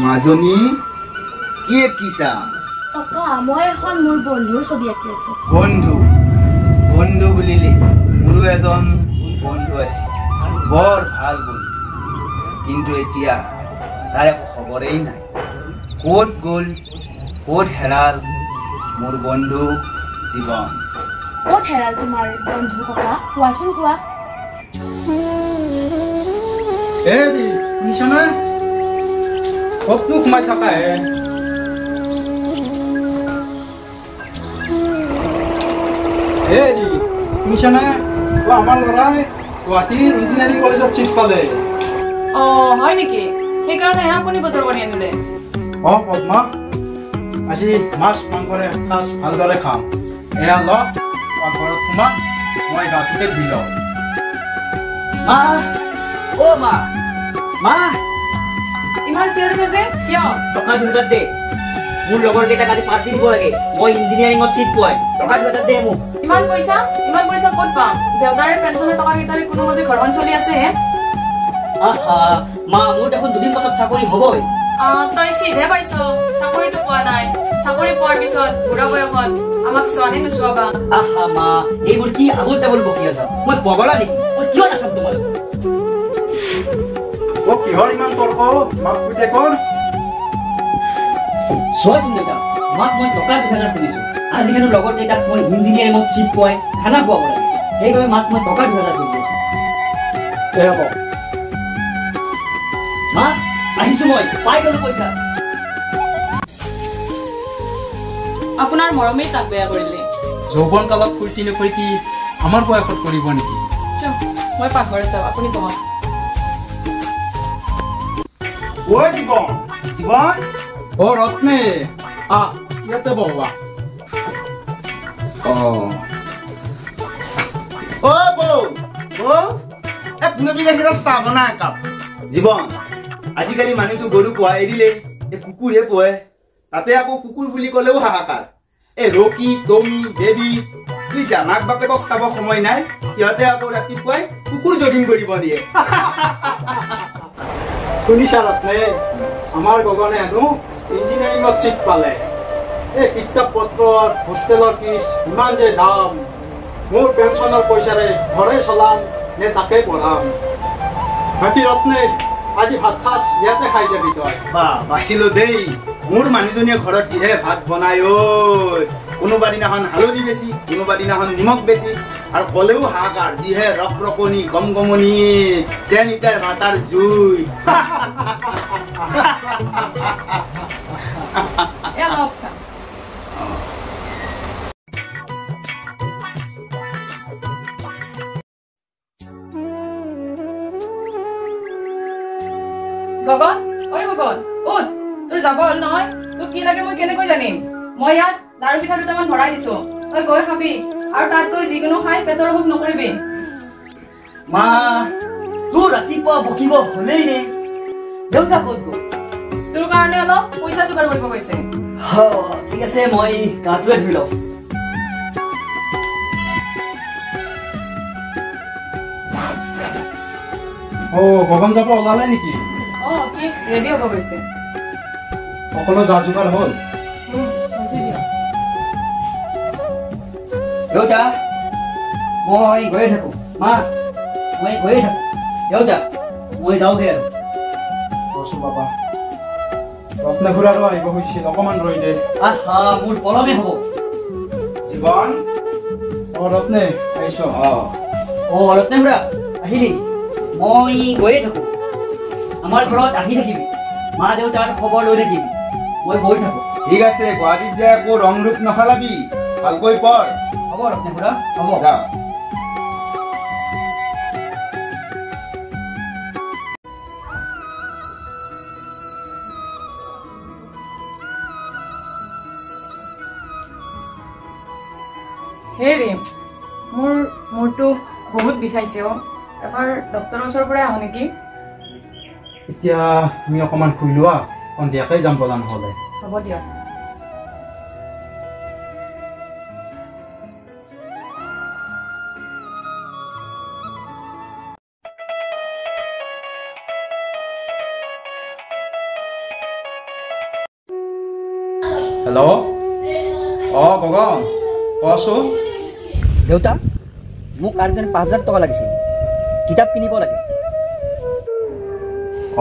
মাজনী কি আঁকিছা? টকা, মই এখন মোৰ বন্ধুৰ ছবি আঁকি আছো। বন্ধু? বন্ধু বুলিলে মোৰো এজন বন্ধু আছিল, বৰ ভাল বন্ধু। কিন্তু এতিয়া তাৰ একো খবৰেই নাই। ক'ত গ'ল, ক'ত হেৰাল মোৰ বন্ধু জীৱন? ক'ত হেৰাল তোমাৰ বন্ধু ককা? কোৱাচোন কোৱা। হেৰি শুনিছানে? ক'তনো সোমাই থাকা হে? হেৰি শুনিছানে? আমাৰ ল'ৰাই গুৱাহাটীৰ ইঞ্জিনিয়াৰিং কলেজত চিট পালে। অ হয় নেকি? সেইকাৰণেহে আপুনি বজাৰ কৰি আনিলে। অ পদ্মা, আজি মাছ মাংসৰে সাজ ভালদৰে খাম। এয়া ল, ঘৰত সোমা, মই গাটোকে ধুই লওঁ। মা, অ মা, মা, ইমান চিঞৰিছ যে কিয়? টকা 2000 দে, মোৰ লগৰ কেইটাক আজি পাৰ্টি দিব লাগে। মই ইঞ্জিনিয়াৰিঙত চিট পোৱাই। টকা 2000 দে মোক। ইমান পইচা? ইমান পইচা ক'ত পাম? দেউতাৰে পেঞ্চনৰ টকা কেইটাৰে কোনোমতে ঘৰখন চলি আছে হে। আহা মা, মোৰ দেখোন দুদিন পাছত চাকৰি হ'বই। তই চিটহে পাইছ, চাকৰিটো পোৱা নাই। চাকৰি পোৱাৰ পিছত বুঢ়া বয়সত আমাক চোৱা নে নোচোৱাবা? আহা মা, এইবোৰ কি আবোল তাবোল বকি আছা? মই পগলা নেকি? মই কিয় নাচাম তোমালোক? অ কিহৰ ইমান তৰ্ক মাক পুতেকৰ? চোৱাচোন দেউতা, মাক মই টকা 2000 খুজিছো। আজি হেনো লগৰ কেইটাক মই ইঞ্জিনিয়াৰিঙত চিট পোৱাই খানা খুৱাব লাগে, সেইবাবে মাক মই টকা 2000 খুজি আছো। মা আহিছো, মই পাই গলো পইচা। আপোনাৰ মৰমেই তাক বেয়া কৰিলে। যৌৱন কালত ফূৰ্তি নকৰি কি আমাৰ বয়সত কৰিব নেকি? মই পাকঘৰত যাওঁ, আপুনি বহক। ঐ জীৱন, জীৱন। অ ৰত্নে, আহ ইয়াতে বহোৱা। অ অ বৌ, বৌ, এ পুনবি গাখীৰৰ চাহ বনা একাপ। জীৱন, আজিকালি মানুহটো গৰু পোহা এৰিলে, এই কুকুৰহে পোহে। তাতে আকৌ কুকুৰ বুলি ক'লেও হাহাকাৰ। এই ৰকি, টমি, বেবী, বুজিছা, মাক বাপেকক চাব সময় নাই, সিহঁতে আকৌ ৰাতিপুৱাই কুকুৰ জগিং কৰিব দিয়ে। শুনিছা ৰত্নে, আমাৰ গগনে হেনো ইঞ্জিনিয়াৰিঙত চিট পালে। এই কিতাপ পত্ৰৰ হোষ্টেলৰ ফিজ ইমান যে দাম, মোৰ পেঞ্চনৰ পইচাৰে ঘৰে চলাম নে তাকে পঢ়াম? বাকী ৰত্নে, আজি ভাত সাজ ইয়াতে খাই যাবি তই। বা বাচিলো দেই, মোৰ মানুহজনীয়ে ঘৰত যিহে ভাত বনাই ঐ, কোনোবা দিনাখন হালধি বেছি, কোনোবা দিনাখন নিমখ বেছি, আৰু ক'লেও হাহাকাৰ, যিহে ৰক ৰকনি গমগমনি, যেন ইটাৰ ভাতাৰ জুই। গগন, ঐ গগন, উঠ, তোৰ যাব হ'ল নহয়। তোক কি লাগে মই কেনেকৈ জানিম? মই ইয়াত লাৰু পিঠা দুটামান ভৰাই দিছো, তই গৈ খাবি আৰু তাত গৈ যিকোনো খাই পেটৰ অসুখ নকৰিবি। মা, তোৰ ৰাতিপুৱা বকিব হলেই নে? দেউতা ক'ত গ'ল? তোৰ কাৰণে অলপ পইচা যোগাৰ কৰিব গৈছে। ঠিক আছে, মই গাটোৱে ধুই লওঁ। অ গগন যাব ওলালে নেকি? অ কি ৰেডি হ'ব গৈছে। সকলো যা যোগাৰ হ'ল? দেউতা মই গৈয়ে থাকো। মা মই গৈয়ে থাকো। দেউতা মই যাওঁগে আৰু। ৰচোন বাবা, ৰত্ন খুৰাৰো আহিব খুজিছিল, অকণমান ৰৈ দে। আহা, মোৰ পলমে হ'ব। জীৱন। অ ৰত্নে আহিছ? অ অ ৰত্নে খুৰা আহিলি? মই গৈয়ে থাকো, আমাৰ ঘৰত আহি থাকিবি, মা দেউতাৰ খবৰ লৈ থাকিবি। মই গৈ থাকো। ঠিক আছে, গুৱাহাটীত যাই আকৌ ৰং ৰূপ নসলাবি, ভালকৈ পঢ়। হ'ব ৰত্নে খুৰা, হ'ব। যা। হেৰি, মোৰ মূৰটো বহুত বিষাইছে অ, এবাৰ ডক্তৰৰ ওচৰৰ পৰাই আহো নেকি? এতিয়া তুমি অকণমান শুই লোৱা, সন্ধিয়াকে যাম ব'লা নহ'লে। হ'ব দিয়ক। হেল্ল', অঁ গগন কচোন। দেউতা, মোক আৰ্জেণ্ট 5000 টকা লাগিছিল, কিতাপ কিনিব লাগে।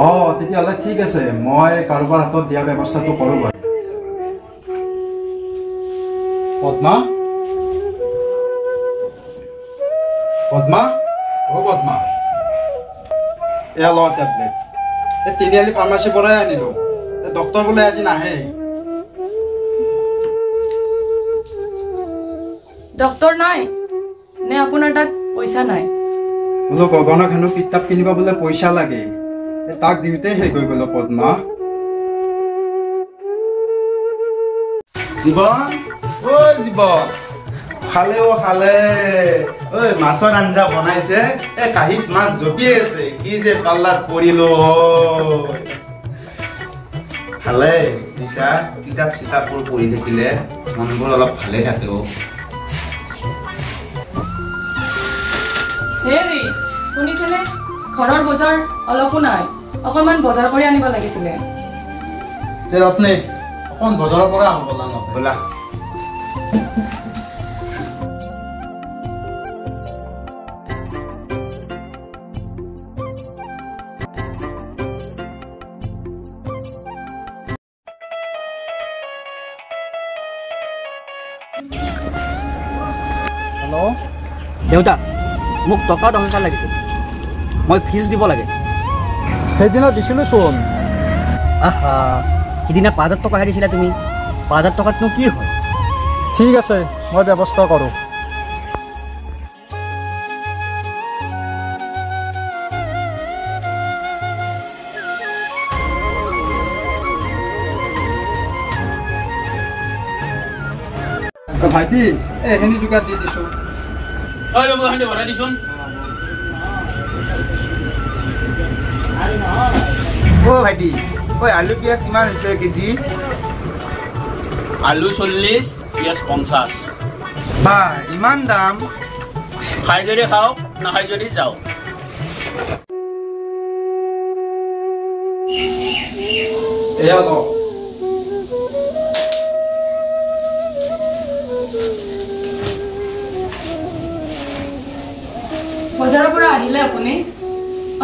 অঁ তেতিয়াহ'লে ঠিক আছে, মই কাৰোবাৰ হাতত দিয়া ব্যৱস্থাটো কৰোঁ বাৰু। পদ্মা, পদ্মা, অ' পদ্মা, এয়া ল টেবলেট। এই তিনিআলি ফাৰ্মাচীৰ পৰাই আনিলোঁ। এই ডক্তৰ বোলে আজি নাহে। ডক্তৰ নাই নে আপোনাৰ তাত পইচা নাই? বোলো গগনক হেনো কিতাপ কিনিব বোলে পইচা লাগে, তাক দিওঁতে শেষ হৈ গ'ল পদ্মা। জীৱন, অ' জীৱন, খালেও খালে ঐ, মাছৰ আঞ্জা বনাইছে, এই কাঁহীত মাছ জঁপিয়াই আছে, কি যে পাল্লাত পৰিলো। ভালে পিছা কিতাপ চিতাপবোৰ পঢ়ি থাকিলে মনবোৰ অলপ ভালে থাকে। হেৰি শুনিছেনে, ঘৰৰ বজাৰ অলপো নাই, অকণমান বজাৰ কৰি আনিব লাগিছিলে। ৰত্নে, অকণ বজাৰৰ পৰা আহোঁ ব'লা। ব'লা। হেল্ল' দেউতা, মোক টকা 10,000 লাগিছিল, মই ফিজ দিব লাগে। সেইদিনা দিছিলোঁ চোন। আহা, সিদিনা 5000 টকাহে দিছিলা তুমি, 5000 টকাতনো কি হয়? ঠিক আছে, মই ব্যৱস্থা কৰোঁ। ভাইটি, এইখিনি যোগাৰ দি দিছোঁ। অ' ভাইটি, ঐ আলু পিঁয়াজ কিমান হৈছে কেজি? আলু 40, পিঁয়াজ 50। বা ইমান দাম! খাই যদি খাওক, নাখাই যদি যাওক। এয়া লওক। বজাৰৰ পৰা আহিলে আপুনি,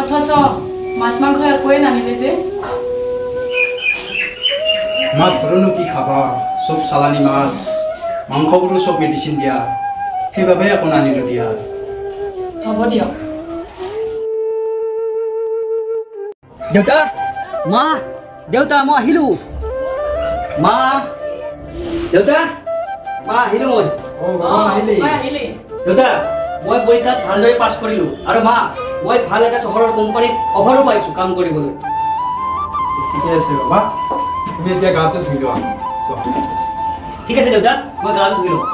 অথচ মাছ মাংস একোৱেই নানিলে যে? মাছ ধৰোনো কি খাবা, চব চালানী মাছ, মাংসবোৰো চব মেডিচিন দিয়া, সেইবাবে একো নানিলো দিয়া। হ'ব দিয়ক। দেউতা, মা, দেউতা মই আহিলো। মা, দেউতা, মা আহিলো মই। আহিলি? দেউতা, মই পৰীক্ষাত ভালদৰে পাছ কৰিলো, আৰু মা, মই ভাল এটা চহৰৰ কোম্পানীত অফাৰো পাইছো কাম কৰিবলৈ। ঠিকে আছে বাবা, তুমি এতিয়া গাটো ধুই লোৱা। ঠিক আছে দেউতা, মই গাটো ধুই লওঁ।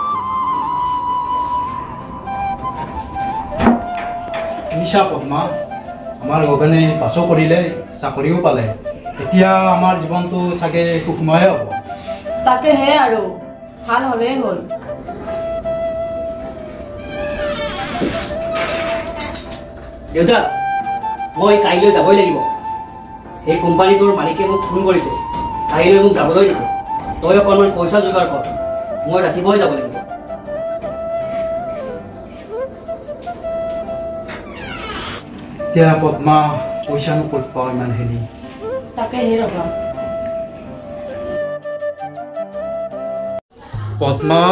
শুনিছা পদ্মা, আমাৰ গগনে পাছো কৰিলে, চাকৰিও পালে, এতিয়া আমাৰ জীৱনটো চাগে সুখময় হ'ব। তাকেহে আৰু, ভাল হ'লেই হ'ল। দেউতা, মই কাইলৈ যাবই লাগিব। সেই কোম্পানীটোৰ মালিকে মোক ফোন কৰিছে, কাইলৈ মোক যাবলৈ দিছে। তই অকণমান পইচা যোগাৰ কৰ, মই ৰাতিপুৱাই যাব লাগিব। এতিয়া পদ্মা, পইচানো ক'ত পাওঁ ইমানখিনি? তাকেহে ৰ'বা। পদ্মা,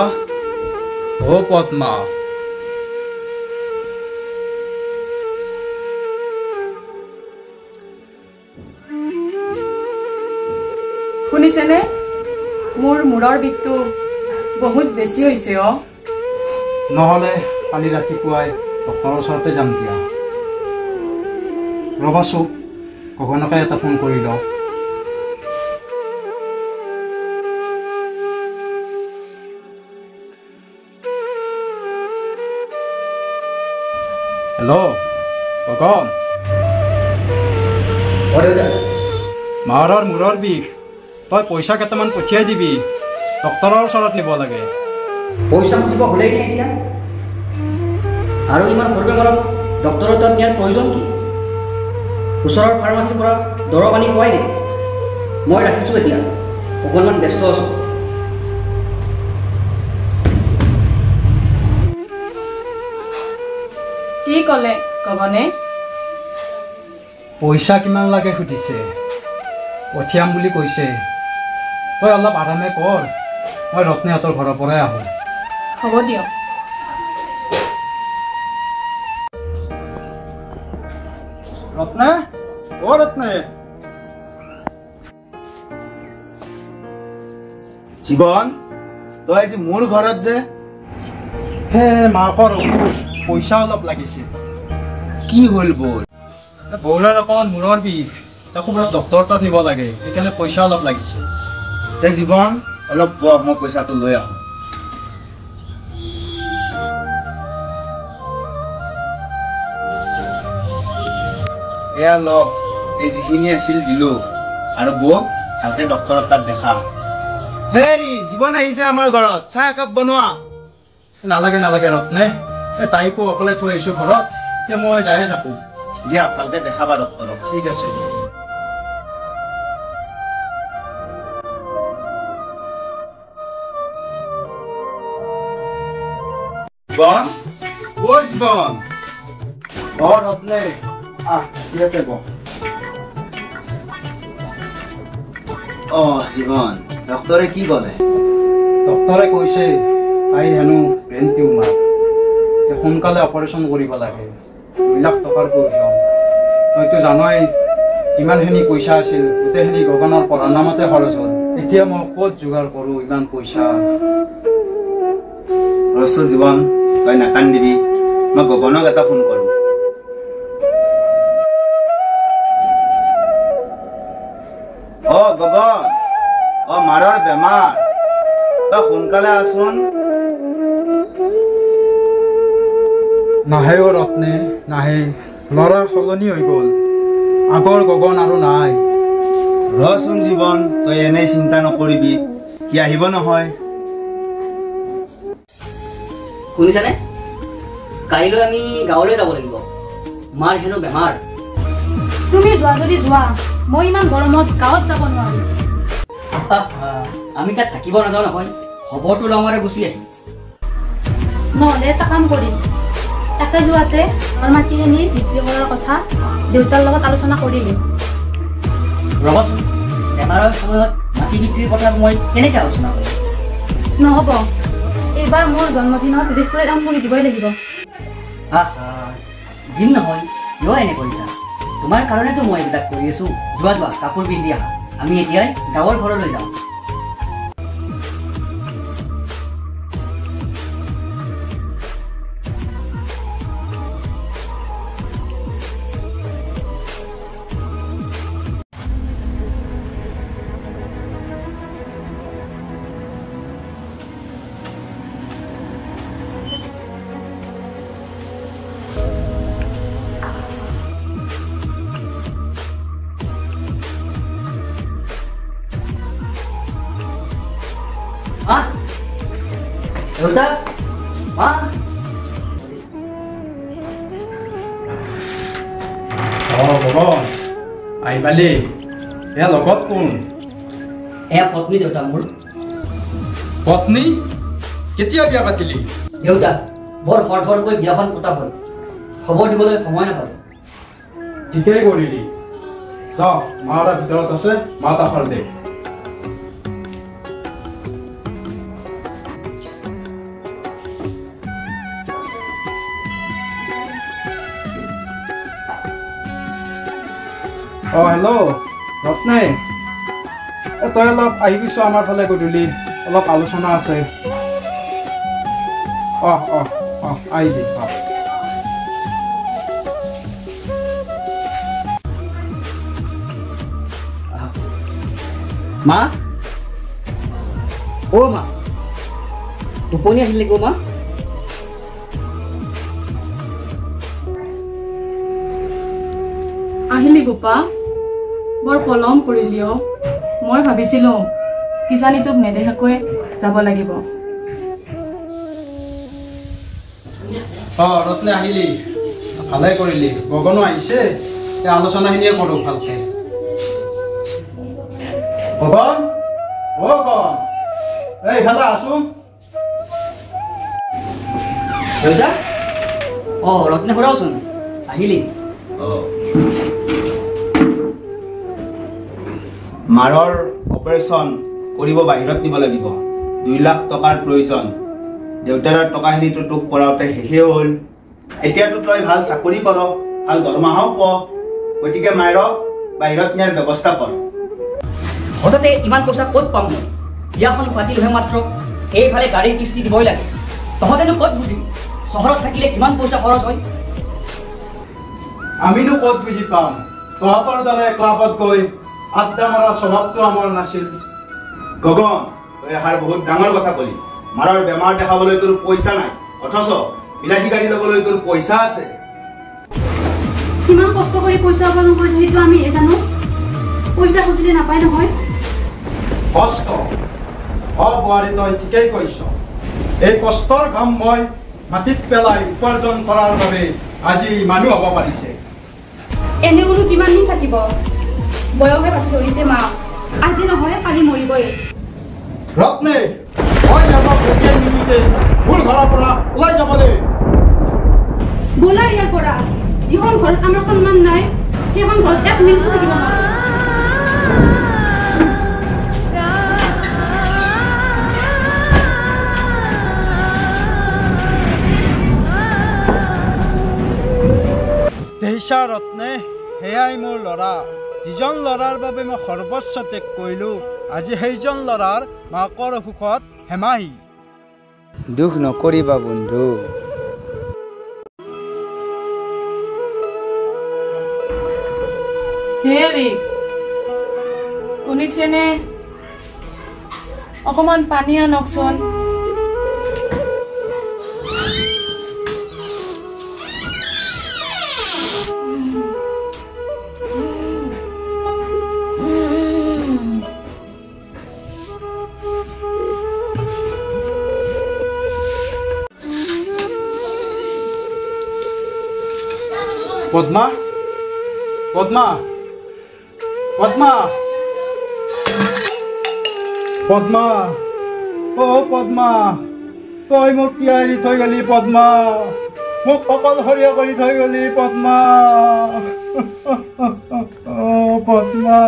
অ' পদ্মা, শুনিছেনে? মোৰ মূৰৰ বিষটো বহুত বেছি হৈছে। অ' নহ'লে কালি ৰাতিপুৱাই ডক্তৰৰ ওচৰতে যাম দিয়া। ৰ'বাচোন, গগনকে এটা ফোন কৰি লওঁ। হেল্ল' গগন, মাৰৰ মূৰৰ বিষ, তই পইচা কেইটামান পঠিয়াই দিবি, ডক্তৰৰ ওচৰত নিব লাগে। পইচা খুজিব হ'লেই নে এতিয়া? আৰু ইমান সৰু বেমাৰত ডক্তৰৰ তাত নিয়াৰ প্ৰয়োজন কি? ওচৰৰ ফাৰ্মাচীৰ পৰা দৰৱ আনি খুৱাই দে। মই ৰাখিছোঁ এতিয়া, অকণমান ব্যস্ত আছোঁ। কি ক'লে গগনে? পইচা কিমান লাগে সুধিছে, পঠিয়াম বুলি কৈছে। তই অলপ আৰামে কৰ, মই ৰত্নীহঁতৰ ঘৰৰ পৰাই আহোঁ। হ'ব দিয়ক। ৰত্নে, অ ৰত্নে। জীৱন, তই আজি মোৰ ঘৰত যে? হে মাকৰ অসুখ, পইচা অলপ লাগিছিল। কি হ'ল বৌ? বৌলাৰ অকণমান মূৰৰ বিষ, তাকো অলপ ডক্টৰ তাত নিব লাগে, সেইকাৰণে পইচা অলপ লাগিছিল। তে জীৱন অলপ বহ, মই পইচাটো লৈ আহোঁ। এয়া ল, এই যিখিনি আছিল দিলো, আৰু বৌক ভালকে ডক্টৰৰ তাত দেখা। হেৰি জীৱন আহিছে আমাৰ ঘৰত, চাহ একাপ বনোৱা। নালাগে নালাগে ৰত্নে, তাইকো অকলে থৈ আহিছো ঘৰত, এতিয়া মই যায়ে থাকো। দিয়া, ভালকে দেখাবা ডক্টৰক। ঠিক আছে। জীৱন, অ জীৱন। অ ৰত্নে, আহ ইয়াতে বহ। অ জীৱন, ডক্টৰে কি ক'লে? ডক্টৰে কৈছে তাইৰ হেনো ব্ৰেইন টিউমাৰ, সোনকালে অপাৰেশ্যন কৰিব লাগে, 2 লাখ টকাৰ প্ৰয়োজন। তইতো জানই যিমানখিনি পইচা আছিল গোটেইখিনি গগনৰ পঢ়াৰ নামতে খৰচ হ'ল। এতিয়া মই ক'ত যোগাৰ কৰোঁ ইমান পইচা? ৰচো জীৱন, তই নাকান্দিবি, মই গগনক এটা ফোন কৰোঁ। অ গগন, অ মাৰৰ বেমাৰ, তই সোনকালে আচোন। নাহে অ ৰত্নে, নাহে। ল'ৰা সলনি হৈ গ'ল, আগৰ গগন আৰু নাই। ৰচোন জীৱন, তই এনেই চিন্তা নকৰিবি, সি আহিব নহয়। শুনিছানে, কাইলৈ আমি গাঁৱলৈ যাব লাগিব, মাৰ হেনো বেমাৰ। তুমি যোৱা যদি যোৱা, মই ইমান গৰমত গাঁৱত যাব নোৱাৰো। আমি তাত থাকিব নাযাওঁ নহয়, খবৰটো লওঁ আৰু গুচি আহিম। নহ'লে এটা কাম কৰিম, একে যোৱাতে আমাৰ মাটিখিনি বিক্ৰী কৰাৰ কথা দেউতাৰ লগত আলোচনা কৰিম। ৰ'বাচোন, বেমাৰৰ সময়ত মাটি বিক্ৰীৰ কথা মই কেনেকৈ আলোচনা কৰিম? নহ'ব, এইবাৰ মোৰ জন্মদিনত ৰেষ্টুৰেণ্ট এখন খুলি দিবই লাগিব। আহা, দিম নহয়, কিয় এনে কৰিছা? তোমাৰ কাৰণেতো মই এইবিলাক কৰি আছো। যোৱা যোৱা, কাপোৰ পিন্ধি আহা, আমি এতিয়াই গাঁৱৰ ঘৰলৈ যাওঁ। দেউতা, মা। অ গগন, আহি পালি। এয়া লগত কোন? এয়া পত্নী দেউতা মোৰ। পত্নী? কেতিয়া বিয়া পাতিলি? দেউতা, বৰ খৰধৰকৈ বিয়াখন পতা হ'ল, খবৰ দিবলৈ সময় নাপালোঁ। ঠিকেই কৰিলি। যাওঁ, মা এটা ভিতৰত আছে, মা তাষাৰ দে। অ হেল্ল' ৰত্নে, তই অলপ আহিবিছো আমাৰ ফালে গধূলি, অলপ আলোচনা আছে। অহ অহ অহ, আহিবি। অহ মা, অ মা, টোপনি আহিল নেকি মা? আহিলি বোপা, বৰ পলম কৰিলি অ। মই ভাবিছিলো কিজানি তোক নেদেখাকৈ যাব লাগিব। অ ৰত্নে আহিলি, ভালে কৰিলি। গগনো আহিছে, আলোচনাখিনিয়ে কৰোঁ ভালকে। গগন, অ গগন, এই ইফালে আছো। দেউতা, অঁ ৰত্নে খুৰাওচোন আহিলি। অঁ, মাৰৰ অপাৰেশ্যন কৰিব বাহিৰত নিব লাগিব, 2 লাখ টকাৰ প্ৰয়োজন। দেউতাৰৰ টকাখিনিতো তোক পঢ়াওঁতে শেষেই হ'ল। এতিয়াতো তই ভাল চাকৰি কৰ, ভাল দৰমহাও পোৱ, গতিকে মাৰক বাহিৰত নিয়াৰ ব্যৱস্থা কৰ। হঠাতে ইমান পইচা ক'ত পাম মই? বিয়াখন পাতিলোহে মাত্ৰ, এইফালে গাড়ীৰ কিস্তি দিবই লাগে। তহঁতেনো ক'ত বুজিবি চহৰত থাকিলে কিমান পইচা খৰচ হয়? আমিনো ক'ত বুজি পাম? তহঁতৰ দৰে ক্লাবত গৈ আড্ডা মৰা স্বভাৱটো আমাৰ নাছিল। গগন, তই এষাৰ বহুত ডাঙৰ কথা কলি। মাৰৰ বেমাৰ দেখাবলৈ তোৰ পইচা নাই, অথচ বিলাসী গাড়ী ল'বলৈ তোৰ পইচা আছে। কিমান কষ্ট কৰি পইচা উপাৰ্জন কৰিছো সেইটো আমিহে জানো। পইচা খুজিলে নাপায় নহয়। কষ্ট? অ বোৱাৰী, তই ঠিকেই কৈছ। এই কষ্টৰ ঘাম মই মাটিত পেলাই উপাৰ্জন কৰাৰ বাবে আজি মানুহ হ'ব পাৰিছে। এনে বোলো কিমান দিন থাকিব? বয়সে পাতি ধৰিছে মা, আজি নহয় কালি মৰিবই। ৰত্নে, মই আমাক এতিয়াই নিমিতে মোৰ ঘৰৰ পৰা ওলাই যাব দে। ব'লা ইয়াৰ পৰা। যিখন ঘৰত আমাৰ সন্মান নাই, সেইখন ঘৰত এক মিনিটো থাকিব নোৱাৰো। দেহিছা ৰত্নে, সেয়াই মোৰ ল'ৰা। যিজন ল'ৰাৰ বাবে মই সৰ্বস্ব ত্যাগ কৰিলোঁ, আজি সেইজন ল'ৰাৰ মাকৰ অসুখত হেমাহি। দুখ নকৰিবা বন্ধু। হেৰি শুনিছেনে? অকণমান পানী আনকচোন। পদ্মা, পদ্মা, পদ্মা, পদ্মা, অ পদ্মা, তই মোক কিয় এৰি থৈ গলি পদ্মা? মোক অকলশৰীয়া কৰি থৈ গলি পদ্মা। অ পদ্মা,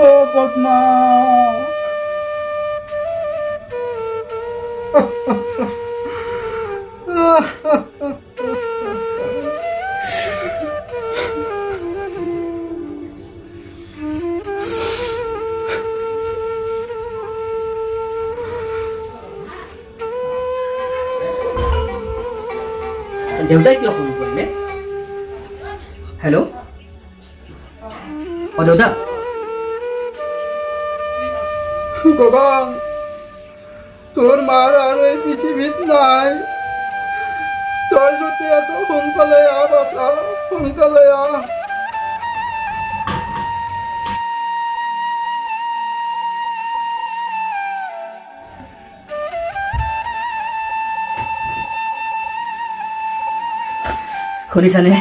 অ পদ্মা। দেউতাই কিয় ফোন কৰিলে? হেল্ল', অ দেউতা। গগন, তোৰ মাৰ আৰু এই পৃথিৱীত নাই। তই যদি আছ সোনকালে আহ বাচা, সোনকালে আহ। শুনিছানে,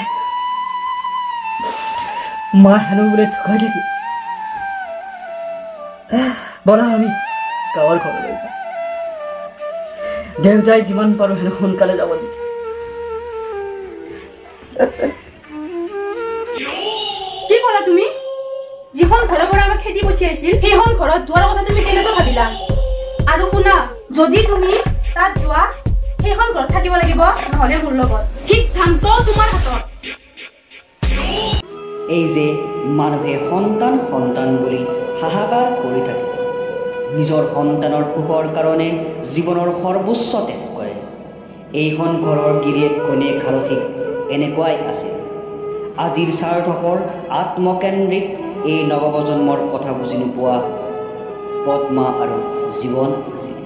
মা হেনো বোলে ঢুকাই থাকিল। ব'লা আমি গাঁৱৰ ঘৰলৈ যাওঁ। দেউতাই যিমান পাৰোঁ হেনো সোনকালে যাব দিছে। কি ক'লা তুমি? যিখন ঘৰৰ পৰা আমাক খেদি পঠিয়াইছিল, সেইখন ঘৰত যোৱাৰ কথা তুমি কেনেকৈ ভাবিলা? আৰু শুনা, যদি তুমি তাত যোৱা, সেইখন ঘৰত থাকিব লাগিব, নহ'লে মোৰ লগত। সিদ্ধান্ত তোমাৰ হাতত। এই যে মানুহে সন্তান সন্তান বুলি হাহাকাৰ কৰি থাকে, নিজৰ সন্তানৰ সুখৰ কাৰণে জীৱনৰ সৰ্বোচ্চ ত্যাগ কৰে। এইখন ঘৰৰ গিৰিয়েক ঘৈণীয়েক হালধিক এনেকুৱাই আছিল। আজিৰ স্বাৰ্থপৰ আত্মকেন্দ্ৰিক এই নৱপ্ৰজন্মৰ কথা বুজি নোপোৱা পদ্মা আৰু জীৱন আছিল।